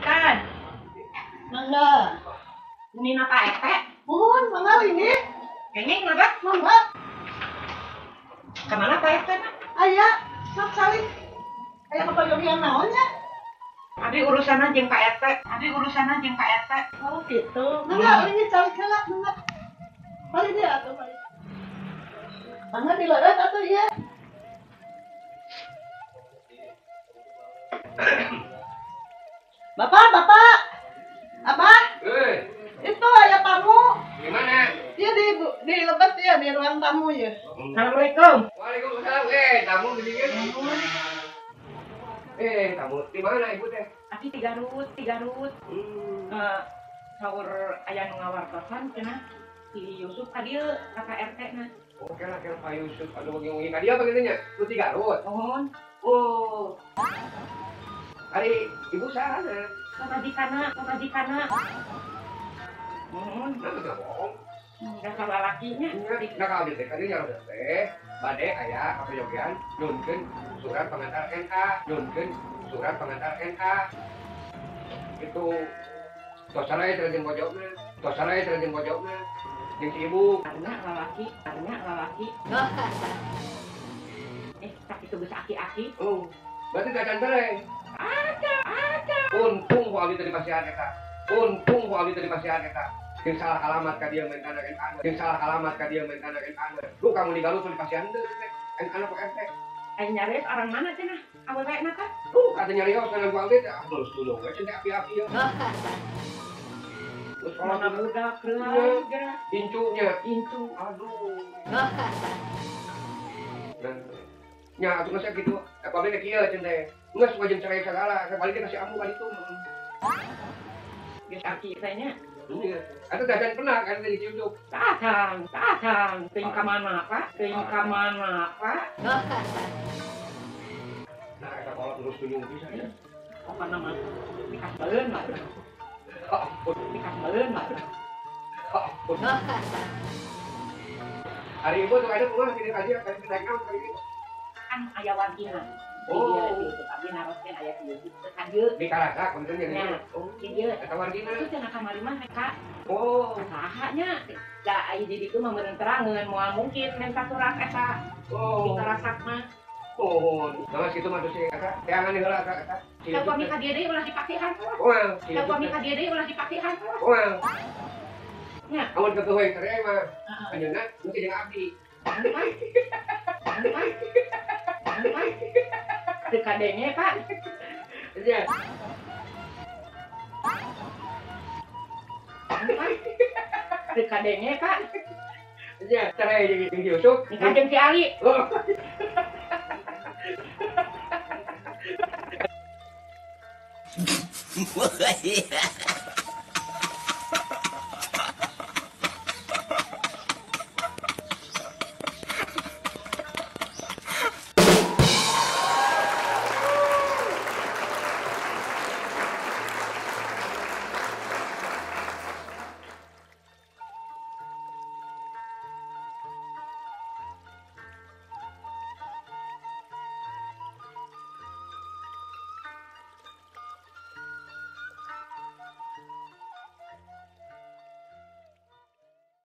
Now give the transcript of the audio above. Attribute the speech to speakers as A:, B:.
A: Kan.
B: Mangga.
A: Ini napa RT?
B: Mohon, mangga ini.
A: Kayaknya kenapa?
B: Mangga.
A: Kemana Pak RT?
B: Aya, sok salik. Aya kepayogian naon nya?
A: Abi urusan jeung Pak RT. Abi urusan jeung Pak RT.
B: Oh gitu. Mangga ini calik heula, mangga. Balik dia atuh, balik. Mangga dileueut atuh ieu. Bapak, bapak. Abah? Itu aya tamu.
C: Di mana?
B: Iya di lebet ya, di ruang tamu ya.
A: Assalamualaikum.
C: Waalaikumsalam. Tamu begini. Tamu di mana ibu teh?
A: Abi di Garut, di Garut. Saur aya nu ngawartosan cenah si Yusuf ka dieu ka Pak RT na.
C: Oke lah, kira Pak Yusuf anu wengi-wengi ka dieu apa nya? Lu di Garut.
A: Mohon.
C: Oh. Ari ibu saha?
A: Pamajikana, pamajikana. Mohon.
C: Nah, enggak bohong.
A: Enggak salah lakinya.
C: Nah, kalau di tadi nyaro teh, bade aya kapayogian nyunkeun surat pengantar NA, nyunkeun surat pengantar NA. Itu tos salah teh jeung pojokna, tos salah teh jeung pojokna. Jeung si ibu.
A: Karena lalaki, karena lalaki. Tapi itu geus aki-aki.
C: Oh, berarti gak cerai.
A: Ada, ada.
C: Untung ku abdi tadi pasihan eta. Untung ku abdi tadi pasihan eta. Jeung salah alamat ka dieu mentana NA. Jeung salah alamat ka dieu mentana NA. Lu kamu di Garut di pasihan teu NA ku RT.
A: Ai nyarios orang mana cenah? Awewe na teh?
C: Tuh kata nyarios kana ku abdi teh terus dulu we cenah api-api ya. Terus kalau
A: mana budak reuh geura.
C: Incunya,
A: incu.
C: Aduh. Nah, nya atuh geus kitu. Ku abdi teh kieu cenah teh. Geus wajib cerai segala, saya balik ke si amu kali itu.
A: Geus aki teh nya.
C: Iya. Atuh dadan pernah kan teh diciucuk.
A: Tatang, tatang, teuing ka mana, Pak? Teuing ka mana, Pak?
C: Nah, eta kolot terus tunjung pisan ya.
A: Pokona mah dikasbaleun mah.
C: Ampun,
A: dikasbaleun mah.
C: Ampun. Ari ibu tuh ada kumaha kieu aja kan naik naon kali ini.
A: Kan aya wargina.
C: Oh,
A: itu abdi naroskeun aya si Yusuf teh ka dieu.
C: Di Karasa kontennya di dieu.
A: Oh, di dieu.
C: Eta wargina.
A: Itu cenah kamari mah ka.
C: Oh,
A: saha nya? Da aya di ditu mah meureun terangeun moal mungkin minta surat eta.
C: Oh.
A: Di Karasak mah.
C: Oh, nah situ mah tuh si eta. Teangan heula eta eta.
A: Da upami ka dieu deui ulah dipasihan.
C: Oh,
A: da upami ka dieu deui ulah dipasihan.
C: Oh.
A: Nya,
C: amun keueuh we cerai mah. Anjeunna nu jeung abdi.
A: Teu kadenge, Pak.
C: Iya.
A: Teu kadenge, Pak.
C: Iya, cerai jeung Yusuf.
A: Nikah jeung si Ali.
C: Oh.